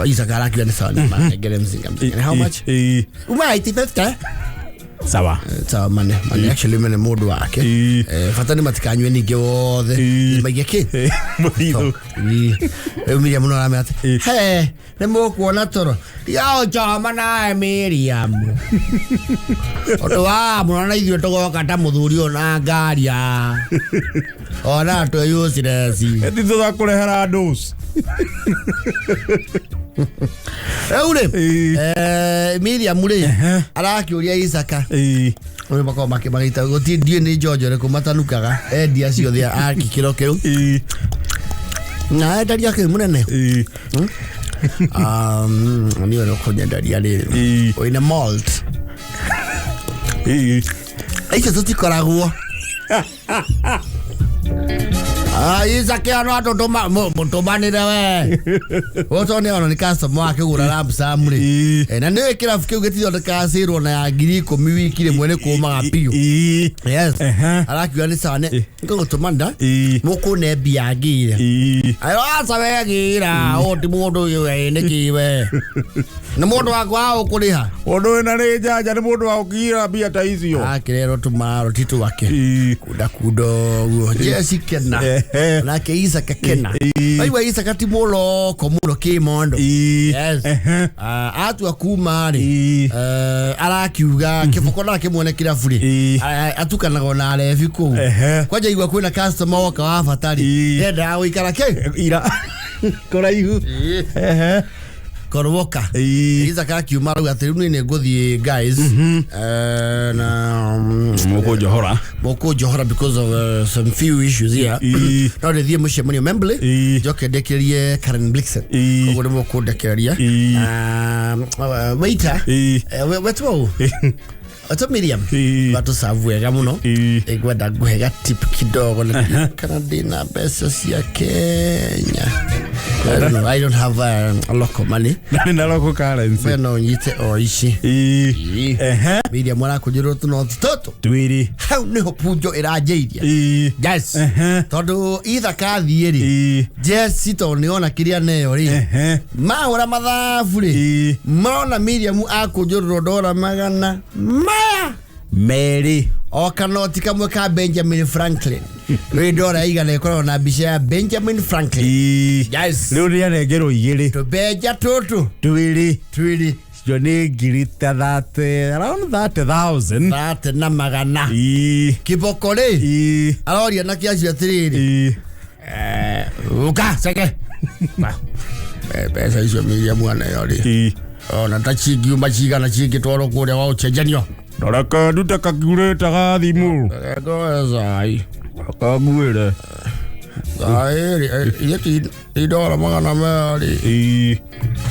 Isaka arakiuga nĩ sawa, nĩ mzinga mzinga. How much? Uma 850. Sawa. Sawa, mane mane actually mane mũndũ wake. Bata nĩ matikanyue ningĩ wothe. Maige kĩ. Mũthithũ. Rĩu Miriam no aramera atĩ he nĩ mũkuona toro tigaũchoma nawe Miriam ũndũ wa mũno na ithuĩ tũgoka ta mũthuri ũyũ na ngari a ona twĩ useless. Eti tũgakũrehera andũ. Rĩu rĩ, Miriam rĩ arakĩũria Isaka ũyũ makoragwo magĩta gũtirĩ ndiũĩ nĩ njonjo ĩrĩkũ matanukaga endia acio othe a gĩkĩro kĩu na endaria kĩ mũnene. Niĩ nĩ ũkũnyenderia rĩrĩ wĩna malt. Icio tũtikoragwo. Ah, Isaka ano atũtũma mũtũmanĩre we ũto nĩ ona nĩ customer akĩgũra lamsam rĩ. Na nĩ kĩrabu kĩu gĩtithondekaga sale ona ya 10,000 wiki rĩmwe nĩ kũmaga biũ. Yes. Arakiuga nĩ sawa, nĩ ngũgũtũmanĩra mũkũne mbia ngire. Ayo aca we gira ũyũ ti mũndũ ũyũ we nĩ kĩ we nĩ mũndũ wakwa wa ũkũrĩha. Mũndũ wĩna nĩ njanja nĩ mũndũ wa gũkiira mbia ta icio. Akĩrerwo tũmaro ti twake. Kunda kunda ũguo Jesi kena. Nake Isaka kena. Aigua Isaka ti mũroko mũno kĩmondo. Yes. Ah, atua kuma rĩ, arakiuga kĩboko nake mwene kĩrabu rĩ atukanaga ona arebi kũu. Kwanja igua kwĩna customer woka wa bata rĩ, ndendaga gũikara kĩ ira kũraihu. Korwoka. Isaka akiuma rau atĩ rĩu niĩ nĩ ngũthiĩ guys. Na Mũkũnjohora. Mũkũnjohora because of some few issues here. No ndĩthiĩ mũcemanio Membley njoke ndekererie Karen Blixen. Koguo nĩ mũkũndekereria. Waiter, wetwo ũ? Wetwo Miriam. Watũcabu wega mũno. Ngwenda ngũhe ga tip kidogo na kana ndĩna mbeca cia Kenya. I don't know. I don't have a local money. Nĩ na local currency. We no nyite o ici. Miriam arakũnjĩrwo tũnoti tũtũ. Twĩrĩ. Hau nĩho punjo ĩranjĩirie. Yes. Tondũ Ithaka athiĩ rĩ, Jesi tondũ nĩona kĩrĩa neo rĩ, mahũra mathabu rĩ, mona Miriam akũnjũrĩrwo ndora magana maya merĩ. O kanoti kamwe ka Benjamin Franklin rĩ, ndora igana ĩkoragwo na mbica ya Benjamin Franklin. Yes. Rĩu nĩ anengerwo igĩrĩ. Tũbenja tũtũ twĩrĩ. Twĩrĩ. Icio nĩ ngiri ta 30, around 30,000. Thate na magana. Kĩboko rĩ aroria na kĩacio atĩrĩrĩ, ũka ceke. Mbeca icio Miriam aneo rĩ, ona ta cingiuma cigana cingĩtwarwo kũrĩa wa ũcenjanio? Reke ndute kakiurĩte ga thimũ. Ngoe cai. Kanguĩre. Cai rĩ, iria ti ndora 200.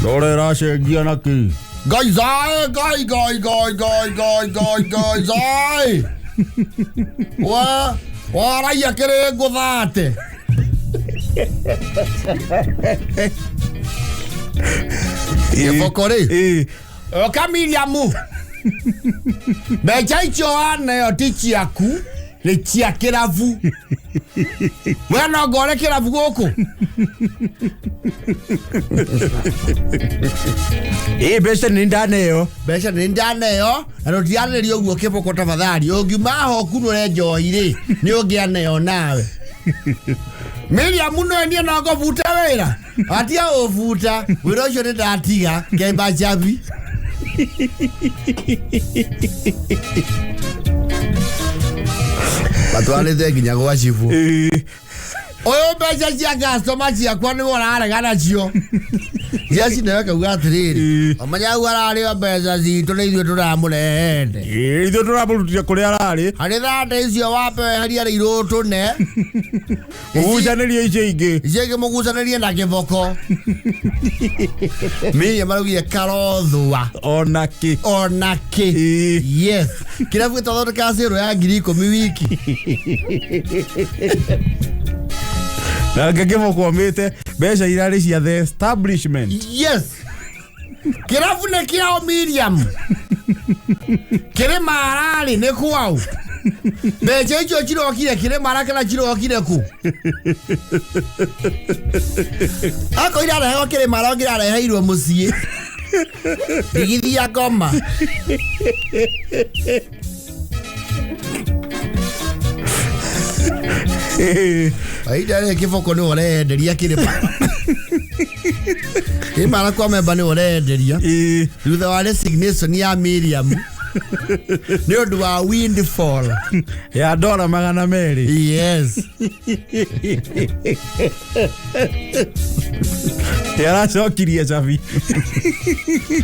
Ndora ĩracenjia na kĩ? Ngai cai, ngai ngai ngai ngai ngai ngai ngai cai wa waraia kĩrĩ ngũthate. Gĩboko rĩ, oka Miriamu, mbeca icio waneo ti ciaku. Nĩ cia kĩrabu. We no ngore kĩrabu gũkũ. Ĩ mbeca nĩ ndaneo. Mbeca nĩ ndaneo na rũtiarĩrĩria ũguo kĩboko tafadhali. Ũngiuma ho ũkunũre njohi rĩ, nĩ ũngĩaneo nawe. Miriam no niĩ no ngũbuta wĩra. Atia ũbuta, wĩra ũcio nĩ ndatiga, kemba chabi. Matwarĩte nginya gwa cibũ. Ũyũ mbeca cia customer ciakwa nĩwe ũrarega nacio. Jeci nawe akauga atĩrĩrĩ, ũmenya hau ararĩo mbeca citũ nĩ ithuĩ tũramũrehete. Ithuĩ tũramũrutire kũrĩa ararĩ. Harĩ thanda icio wambe weherie rĩ irũtũne. Mũgucanĩrie icio ingĩ. Icio ingĩ mũgucanĩrie na kĩboko. Miriam araugire karothua. Ona kĩ. Ona kĩ. Yes. Kĩrabu gĩtathondekaga cĩrũ ya 10,000 wiki. Nake kĩboko omĩte mbeca irarĩ cia the establishment. Yes. Kĩrabu nĩ kĩao Miriam. Kĩrĩmara-rĩ nĩ kwao. Mbeca icio cirokire Kĩrĩmara kana cirokire kũ? Akorwo irarehwo Kĩrĩmara ũngĩ irareheirwo mũciĩ. Ndigithia ngoma. Aida rĩ kĩboko nĩwe ũreyenderia Kĩrĩmara. Kĩrĩmara kwa memba nĩwe ũreyenderia. Thutha wa resignation ya Miriam nĩ ũndũ wa windfall ya dola 200. Yes. Yaracokirie cabi.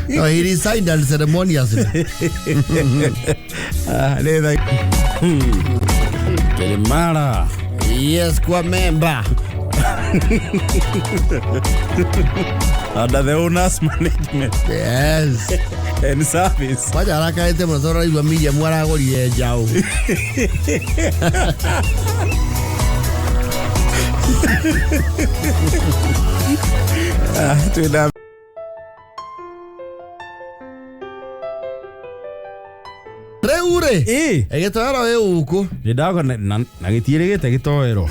No, he resigned unceremoniously. Kĩrĩmara. Yes, kwa memba. Under the owner's management. Yes. And service. Kwanja arakarĩte mũno tondũ araigua Miriam aragũrire njaũ. Twĩna Rĩu rĩ, gĩtoero wĩ gũkũ. Nĩ ndagwa na gĩtiĩrĩgĩte gĩtoero.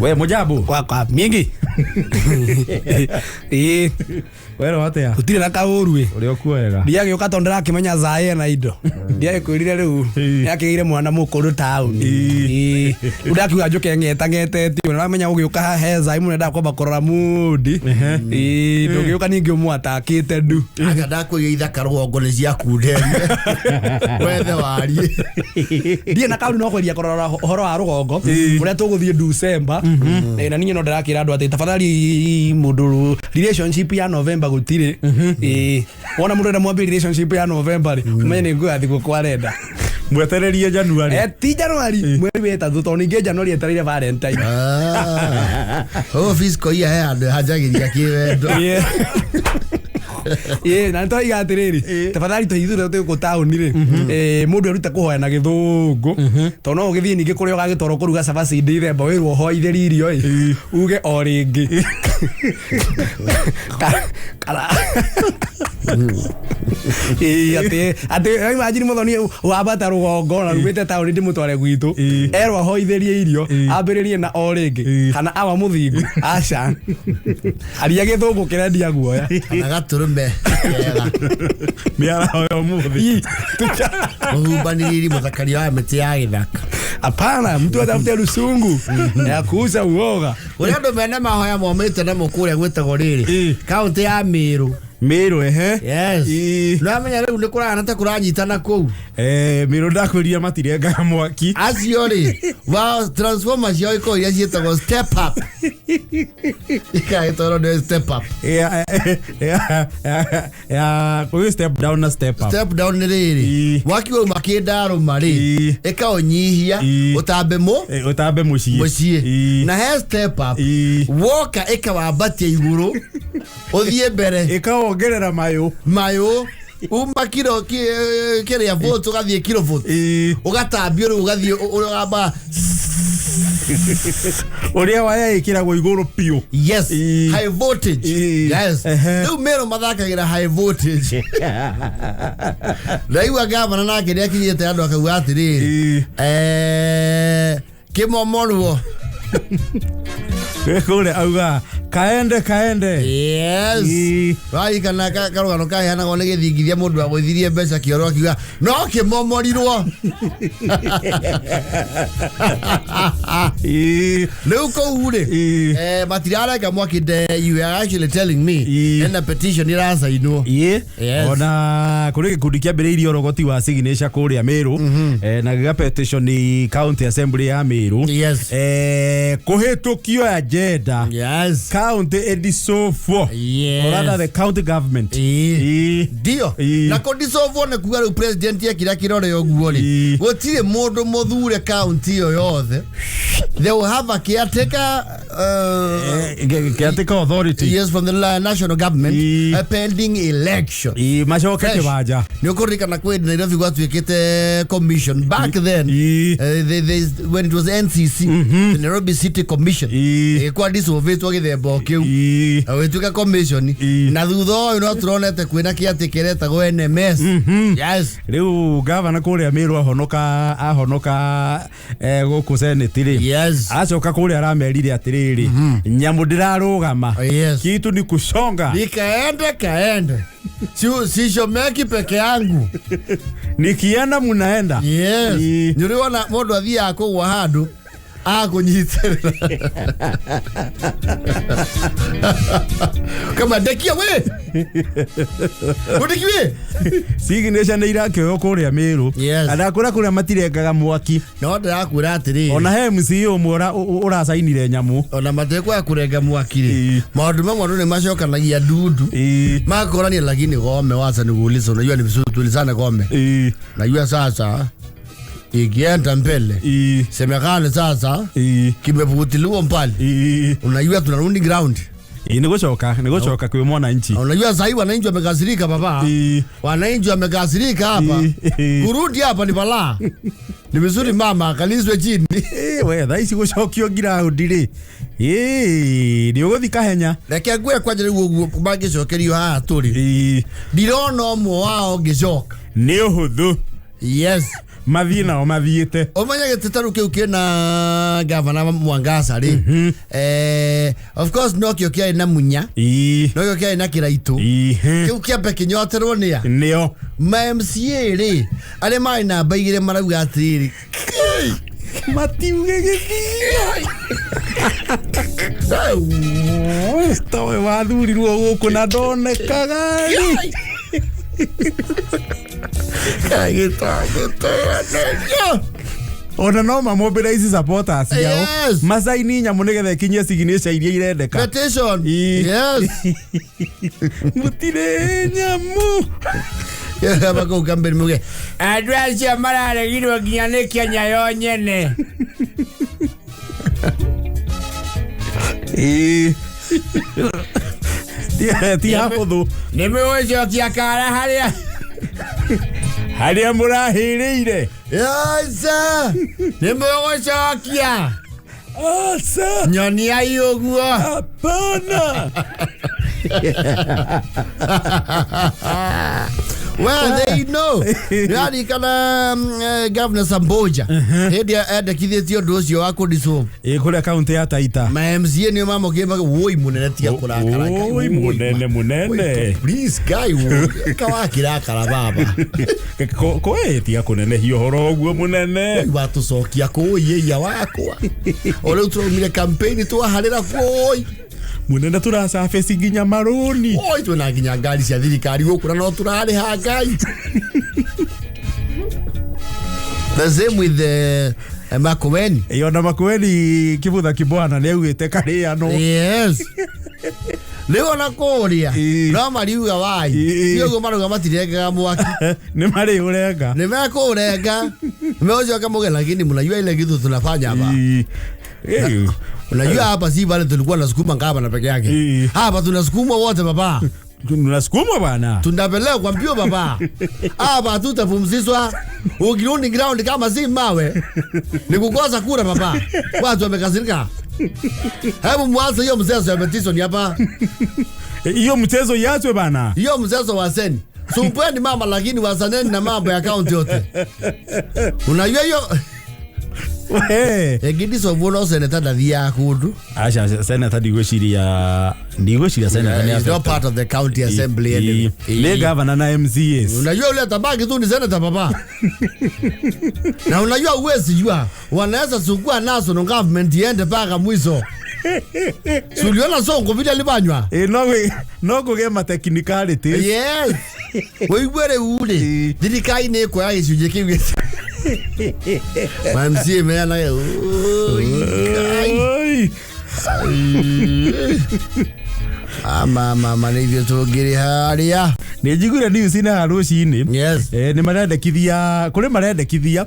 We mũjambo. Kwakwa mingi. Ĩĩ. Werwo atĩa? Gũtirĩ na kaũru ĩ. Ũrĩa ũkuoyaga. Ndiagĩũka tondũ ndĩrakĩmenya Zai ena indo. Ndiagĩkwĩrire rĩu nĩakĩgĩire mwana mũkũrũ taũni. Ĩĩ. Rĩu ndakiuga njũke ng'etang'etete. Ũramenya ũgĩũka haha he Zai mũno endaga kwamba kũrora mundi. Ĩĩ, ndũngĩũka ningĩ ũmũatakĩte ndu. Anga ndakũiga ithaka rũgongo nĩ ciakunderie. Wethe warie. Ndirĩ na kaũru no kweria kũrora ũhoro wa rũgongo ũrĩa tũgũthiĩ December. Na niĩ no ndĩrakĩra andũ atĩ tafadhali mũndũ relationship ya November gũtirĩ. Ĩĩ. Wona mũndũ enda mwambie relationship ya November rĩ, ũmenye nĩ nguo ya thigũkũ arenda. Mwetererie January. Ti January, mweri wa ĩtatũ tondũ ningĩ January etereire Valentine. Oh, fisco iya he handũ hanjagĩria kĩwendo. Ĩĩ, na nĩtwaiga atĩrĩrĩ, tafadhali tũhithũre twĩ taũni rĩ, mũndũ erute kũhoya na gĩthũngũ, tondũ no ũgĩthiĩ ningĩ kũrĩa ũgagĩtwarwo kũruga cabaci ndithemba wĩrwo ũhoithĩrie irio ĩ, uge o rĩngĩ. Kara. Ĩĩ, atĩ imagine mũthoni wambata rũgongo na rumĩte taũni ndĩmũtware gwitũ, erwo ahoithĩrie irio, ambĩrĩrie na o rĩngĩ, kana awa mũthingu, aca. Aria gĩthũngũ kĩrendia guoya. Kana gatũrũme kega. Mĩaraho ya ũmũthĩ. Mũhumbanĩrĩri mũthakaria wa mĩtĩ ya gĩthaka. Hapana, mtu atafute rusungu ya kuuza uoga. Ũrĩa andũ mena mahoya momĩte namo kũrĩa gwĩtagwo rĩrĩ, kaũntĩ ya Mĩrũ. Mĩrũ, ehe. Yes. Nĩwamenya rĩu nĩ kũrahana ta kũranyitana kũu. Mĩrũ ndakwĩrire matirengaga mwaki. Acio rĩ, wa transformer ciao ikoragwo iria ciĩtagwo step up. Ikagĩtwarwo nĩ step up. Ya, kũrĩ step down na step up. Step down nĩ rĩrĩ, mwaki wauma kĩndarũma rĩ, ĩkaũnyihia, ũtambe ũtambe mũciĩ. Mũciĩ. Na he step up, woka ĩkawambatia igũrũ, ũthiĩ mbere. Ĩkawongerera mayũ. Mayũ. Uma kiro kĩrĩa volt ũgathiĩ kilo volt. Ũgatambio rĩu ũgathiĩ ũgamba. Ũrĩa waya ĩkĩragwo igũrũ biũ. Yes. Ĩĩ. High voltage. Ĩĩ. Yes. Ehe. Rĩu Meru mathakagĩra high voltage. Ndaigua gavana nake nĩ akinyĩte andũ akauga atĩrĩrĩ, Ĩĩ. kĩmomorwo. Kũrĩa auga kaende kaende. Yes. Ĩĩ. Waririkana karũgano kaheanagwo nĩ gĩthingithia mũndũ agũithirie mbeca kĩoro akiuga no kĩmomorirwo. Ĩĩ. Rĩu kũu rĩ, Ĩĩ. matirarenga mwaki you are actually telling me Ĩĩ. ena petition ĩracainwo. Ĩĩ. Yes. Ona kũrĩ gĩkundi kĩambĩrĩirie ũrogoti wa signature kũrĩa Meru, na gĩga petition nĩ county assembly ya Meru, Yes. kũhĩtũkio agenda Yes. county ĩdissolvwo. Yes. Or rather the county government. Ĩĩ. Ĩĩ. Ndio. Ĩĩ. Na kũdissolvwo nĩ kuga rĩu president ekira kĩrore ũguo rĩ, Ĩĩ. gũtirĩ mũndũ mũthure county ĩyo yothe. They will have a caretaker, Caretaker authority. yes, from the national government, Ĩĩ. pending election. Ĩĩ, macoke Fresh. kĩwanja. Nĩ ũkũririkana kwĩ Nairobi gwatuĩkĩte commission back then, Ĩĩ. when it was NCC, the Nairobi City Commission, Ĩĩ. ĩkwa dissolvĩtwo gĩthemba o kĩu, Ĩĩ. gĩtuĩka commission. Ĩĩ. Na thutha ũyũ no tũronete kwĩna kĩatĩ kĩretagwo NMS. Yes. Rĩu gavana kũrĩa Meru ahonoka gũkũ senate rĩ, Yes. acoka kũrĩa aramerire atĩrĩrĩ, nyamũ ndĩrarũgama. Yes. Kitu ni kusonga. Nikaende kaende, sishomeki peke yangu. Nikienda munaenda. Yes. Ĩĩ. Nĩ ũrĩ wona mũndũ athiaga kũgwa handũ akũnyitĩrĩra kama ndekia we ũndeki we. Signature nĩ irakĩoywo kũrĩa Meru. Yes. Andakũra kũrĩa matirengaga mwaki. No ndĩrakwĩra atĩrĩrĩ, Ona he MCA ũmwe ũracainire nyamũ. Ona matekwaga kũrenga mwaki rĩ, Ĩĩ. maũndũ mamwe andũ nĩ macokanagia ndundu, Ĩĩ. makorania, lakini gome wacha nikuulize, unajua ni vizuri tuulizane gome. Ĩĩ. Najua sasa ikienda mbele, Ĩĩ. semekane sasa Ĩĩ. kimevutiliwa mbali. Ĩĩ. Unajua tunarudi ground. Ĩĩ, nĩ gũcoka kwĩ mwananchi. Na unajua sahii wananchi wamekasirika baba. Ĩĩ. Wananchi wamekasirika hapa. Ĩĩ. Kurudi hapa ni balaa. Ni vizuri mama akalizwe chini. Ĩĩ, we thaa ici gũcokio ngiraundi rĩ, ĩĩ, nĩ ũgũthi kahenya. Reke ngwĩre kwanja rĩu ũguo mangĩcokerio haha tũrĩ, Ĩĩ. ndirona ũmwe wao ngĩcoka. Nĩ ũhũthũ. Yes. Mathiĩ nao mathiĩte. Ũmenye gĩtĩ kĩu kĩna gavana Mwangaza rĩ, of course nokĩo kĩarĩ na Munya, Ĩĩ. nokĩo kĩarĩ na Kĩraitũ. Ĩĩ. Kĩu kĩambe kĩnyoterwo nĩa Nĩo. ma MCA rĩ, arĩa marĩ namba igĩrĩ marauga atĩrĩrĩ, Matiuge gĩthii tawe wathurirwo gũkũ na ndonekaga rĩ. Ona no mamobilize ici supporters ciao, Yes. macaini nyamũ nĩgetha ĩkinyie signature iria irendeka. Petition. Ĩĩ. Yes. Mũtirĩ nyamũ. Bakau kambeni muge Andũ acio mararegirwo nginya nĩ Kenya yo nyene. Ĩĩ. Ti hahũthũ. Nĩ mũgũcokia kara harĩa Harĩa mũrahĩrĩire. Yes. Nĩ mũgũcokia. Aca. Nyoniai ũguo. Hapana. Well, they know. Nĩraririkana Governor Samboja hĩndĩ ĩrĩa endekithĩtie ũndũ ũcio wa kũdissolve Ĩ, kũrĩa kaunti ya Taita. ma MCA nĩo mamũkĩre woi mũnene tiga kũrakara Ngai, Woi, mũnene, mũnene. Woi, please Ngai, woi, kawakĩrakara baba. Kwĩ tiga kũnenehia ũhoro ũguo mũnene. Woi, watũcokia kũu ĩia wakwa o rĩu tũraumire campaign twaharĩra kuo Mũnene tũracabĩci nginya marũni. oi twĩna nginya ngari cia thirikari gũkũ na no tũrarĩha Ngai. The same with the Makueni. Ĩ, ona Makueni kĩbutha kĩbwana nĩ augĩte karĩano. Yes. Rĩu ona kũrĩa Ĩĩ. no mariuga wai, Ĩĩ. ti ũguo marauga matirengaga mwaki. Nĩ marĩ ũrenga. Nĩ mekũrenga megũcoka muge, lakini mnajua ile kitu tunafanya hapa. Ĩ. Ĩ. Unajua hapa si pale tulikuwa nasukuma ngavana peke yake. Ĩĩ. Hapa tunasukuma wote baba. Tunasukumwa bwana. Tunapelekwa mbio baba. Hapa tutapumzishwa. Ukirudi ground kama si mawe. Ni kukosa kura baba. Watu wamekasirika. Hebu mwanzo hiyo mchezo ya petition hapa. Hiyo mchezo iachwe bana. Hiyo mchezo wa seni. Sumpweni mama lakini wasaneni na mambo ya kaunti yote. Unajua hiyo Eh. Egidiso vuno seneta ndathia kundu. Acha senator ndigwiciria senator ni He's not part of the county assembly anyway. Ni governor na MCAs. Unajua ule atabaki tu ni senator baba. Na unajua huwezi jua wanaweza sukua national government iende mpaka mwisho. Si uliona Sonko vile alibanywa? Eh, no kũgĩe ma technicalities. Yes. Wĩigue rĩu rĩ, thirikari nĩ ĩkuoya gĩcunjĩ kĩu ma MCA meanage "Oi, Ngai." Oi. Ama mama nĩ ithuĩ tũngĩrĩ harĩa. Nĩ njiguire news na rũcinĩ. Yes. Eh, nĩ marendekithia kũrĩ marendekithia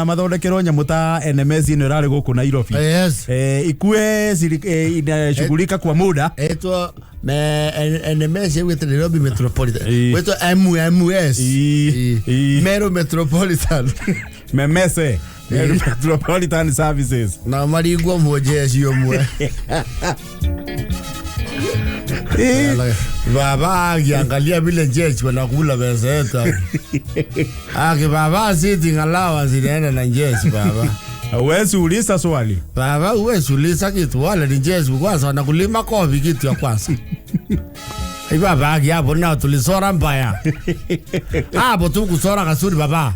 mathondekerwo nyamũ ta NMS ĩno ĩrarĩ gũkũ Nairobi. Yes. Eh, ikue inashughulika kwa muda. Etwo me NMS ĩgwĩte Nairobi Metropolitan. Ĩ. Gwĩtwo MMS. Ĩ. Ĩ. Meru Metropolitan. Memese Meru Metropolitan Services. Na maringwo mũjeshi ũmwe. Eh, Baba akiangalia vile jeshi wanakula pesa yetu. Aki baba sitting allowance inaenda na jeshi baba. Huwezi uliza swali. Baba huwezi uliza kitu wale ni jeshi kwanza wanakulima kofi kitu ya kwanza. Ai baba aki hapo nao tulisora mbaya. Hapo tu kusora kasuri baba.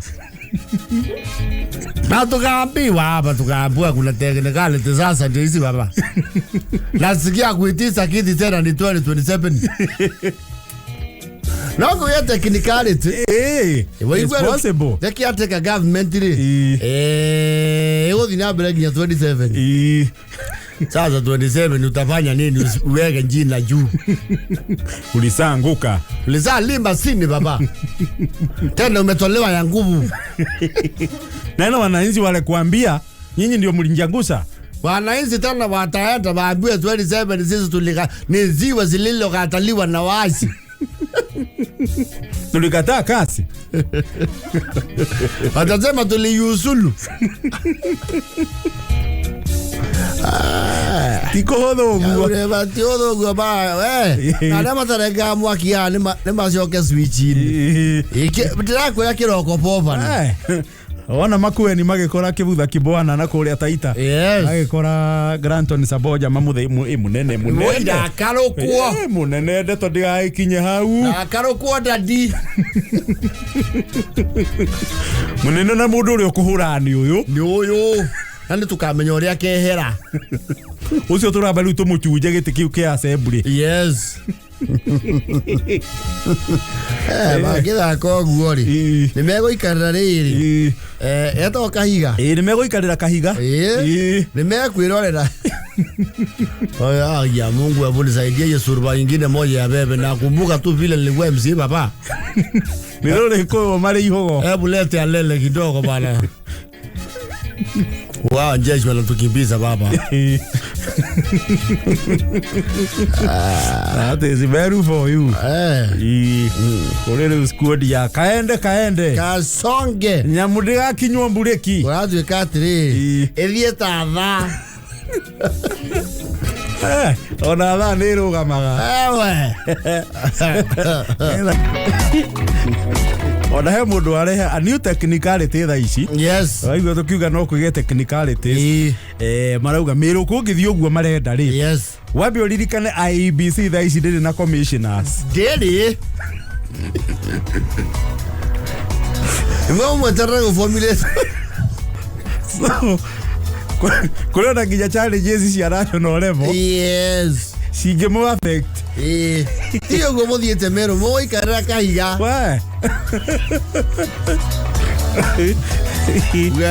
Na tukaambiwa hapa tukaambiwa kuna technicality sasa ndio hizi baba. Nasikia kuitisa kiti tena ni 2027. No kuya technicality. Eh, it's possible. The caretaker government ri. Ĩ. Eh, ĩgũthiĩ na mbere nginya 27. Ĩ. Sasa 27 utafanya nini uweke jina juu? Ulisanguka. Ulizalimba sini baba. Tena umetolewa ya nguvu. Nena wananchi wale kuambia nyinyi ndio mlinjangusha. Wananchi tena wataenda waambiwe 27 sisi tulika ni ziwa zililokataliwa na waasi. Tulikataa kasi. Watasema tuliusulu. Ti kũhũthũ ũguo. Ure ti ũthũguo ba we. Na arĩa matarengaga mwaki haha nĩ macoke switch-inĩ. Ndĩrakwĩra kĩroko povana. Eh, Ona makueni magĩkora kĩbutha kĩbwana na kũrĩa Taita. Yes. Magĩkora Granton Saboja mamuthe mũnene mũnene. Ndakarũkwo. Eh, mũnene ndeto ndigagĩkinye hau. Ndakarũkwo dadi. Mũnene na mũndũ ũrĩa ũkũhũra nĩ ũyũ. Nĩ ũyũ. Na nĩ tũkamenya ũrĩa kehera. Ũcio tũramba rĩu tũmũchunje gĩtĩ kĩu kĩa assembly. Yes. Eh, mangĩthaka ũguo rĩ. Ĩ. Nĩ megũikarĩra rĩrĩ. Ĩ. Eh, etagwo kahiga. Ĩ, nĩ megũikarĩra kahiga. Ĩ. Ĩ. Nĩ mekwĩrorera. Oya, ya Mungu hebu nisaidie hiyo surba ingine moja ya bebe. Nakumbuka tu vile nilikuwa MC baba. Nĩ rũrĩ kũũ marĩ ihogo. Hebu lete alele kidogo bana. Wao jeshi wanatukimbiza baba. That is very for you. Eh, Ĩ. Kũrĩ rĩu squad ya kaende kaende. kasonge. Nyamũ ndĩgakinywo mburĩki. Ũratuĩka atĩrĩrĩ. Ĩ. Ĩthiĩ ta thaa. Eh, ona thaa nĩ ĩrũgamaga. Ewe. Ona he mũndũ arehe a new technicality thaa ici. Yes. Waigua tũkiuga no kũgĩe technicalities. Ĩ. Eh, marauga mĩrũ kũngĩthiĩ ũguo marenda rĩ. Yes. Wambe ũririkane IEBC thaa ici ndĩrĩ na commissioners. Ndĩrĩ. Nĩguo mweterere gũbomire. So, kũrĩ ona nginya challenges cia national level Yes. cingĩmũ affect. Ĩ. Ti ũguo mũthiĩte Meru mũgũikarĩra kahiga. We.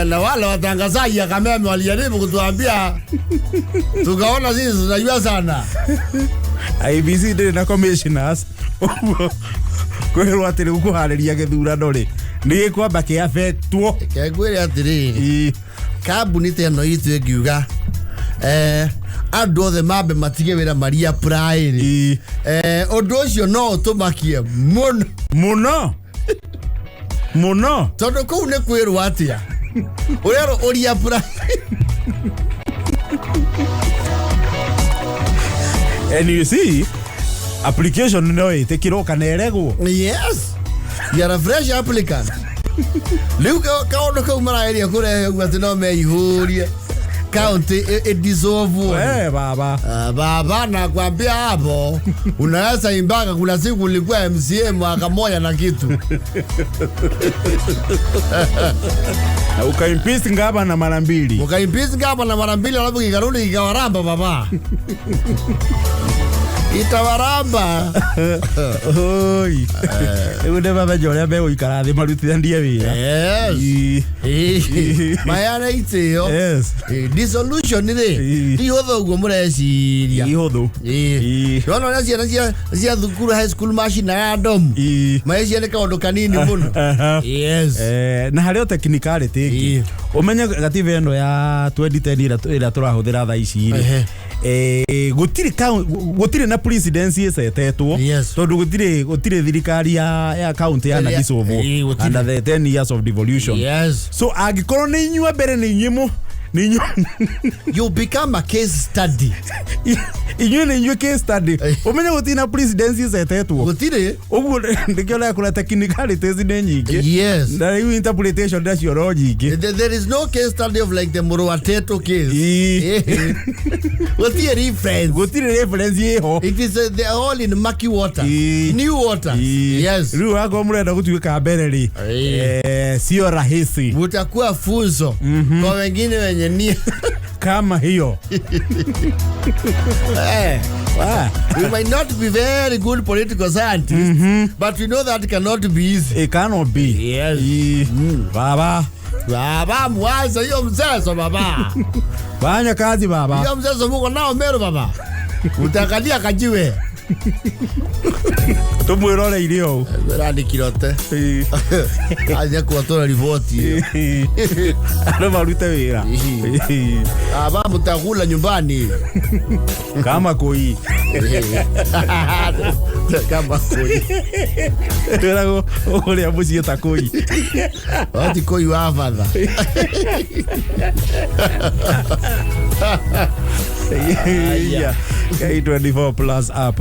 Na wale watangazaji ya Kameme walijaribu kutuambia, tukaona sisi tunajua sana. IEBC ndĩrĩ na commissioners. Ũguo kwĩrwo atĩ rĩu kũharĩria gĩthurano rĩ nĩ gĩkwamba kĩ affectwo. Kengwĩre atĩrĩrĩ, Ĩ. kambuni ta ĩno itũ ĩngiuga Andũ othe mambe matige wĩra maria apply rĩ, ũndũ ũcio no ũtũmakie mũno. Muno muno. Tondũ kũu nĩ kwĩrwo atĩa ũrerwo ũria apply. And you see, application no ĩtĩkĩrwo kana ĩregwo. Yes, you are a fresh applicant. Rĩu kaũndũ kau marageria kũrehe ũguo atĩ no meihũrie county idissolve. Eh, baba. Baba, nakwambia hapo unaweza imbaka. Kuna siku ulikuwa MCA mwaka moja na kitu. Na ukaimpeach ngavana mara mbili. Ukaimpeach gavana mara mbili, alafu kikarudi kikawaramba baba. Itawaramba. Oi. Rĩu nĩ mamenya ũrĩa megũikara thĩ marutithanie wĩra. Yes. Ii. Mayana itĩo. Yes. Dissolution rĩ, Ii. ti hũthũ ũguo mũreciria. Ihũthũ. Ii. Nona ũrĩa ciana cia thukuru high school macinaga ndomu. Ii. Macia nĩ kaũndũ kanini mũno. Aha. Yes. Na harĩ o technicality ĩngĩ. Ii. Ũmenye gatiba ĩno ya 2010 ĩrĩa tũrahũthĩra thaa ici rĩ, Ehe. gũtirĩ na presidency ĩcetetwo, Yes. tondũ gũtirĩ thirikari ya county ya Ĩrĩa- dissolve Ii, gũtirĩ. under the 10 years of devolution. Yes. So angĩkorwo nĩ inyuĩ mbere nĩ inyuĩ mũ nĩ inyuĩ You become a case study. Inyuĩ nĩ inyuĩ case study. Ũmenye gũtirĩ na presidency ĩcetetwo. Gũtirĩ. Ũguo nĩkĩo ũrakora technicalities nĩ nyingĩ. Yes. Na rĩu interpretation nacio no nyingĩ. There is no case study of like the Muruateto case. Ii. Gũtirĩ reference. Gũtirĩ reference ĩho. It is they are all in murky water. Ii. New water. Ii. Yes. Rĩu wakorwo mũrenda gũtuĩka mbere rĩ, Ii. sio rahisi. Mutakuwa funzo kwa wengine wenye nia. Kama hiyo. Ah, We might not be very good political scientists, but we know that cannot be easy. It cannot be. Yes. Ii. Baba. Baba, mwanzo hiyo mchezo baba. Fanya kazi baba. Hiyo mchezo muko nao Meru baba. Utakalia kajiwe. Tumwiroreire ũũ. Rani kirote. Ii. Aje kuwatoa ripoti hiyo. Andũ marute wĩra. Ii. Baba, mtakula nyumbani. Kama koi. Kama koi. Wĩragwo ũkũrĩa mũciĩ ta koi. Wati koi wa father. Yeah. K24 Plus app.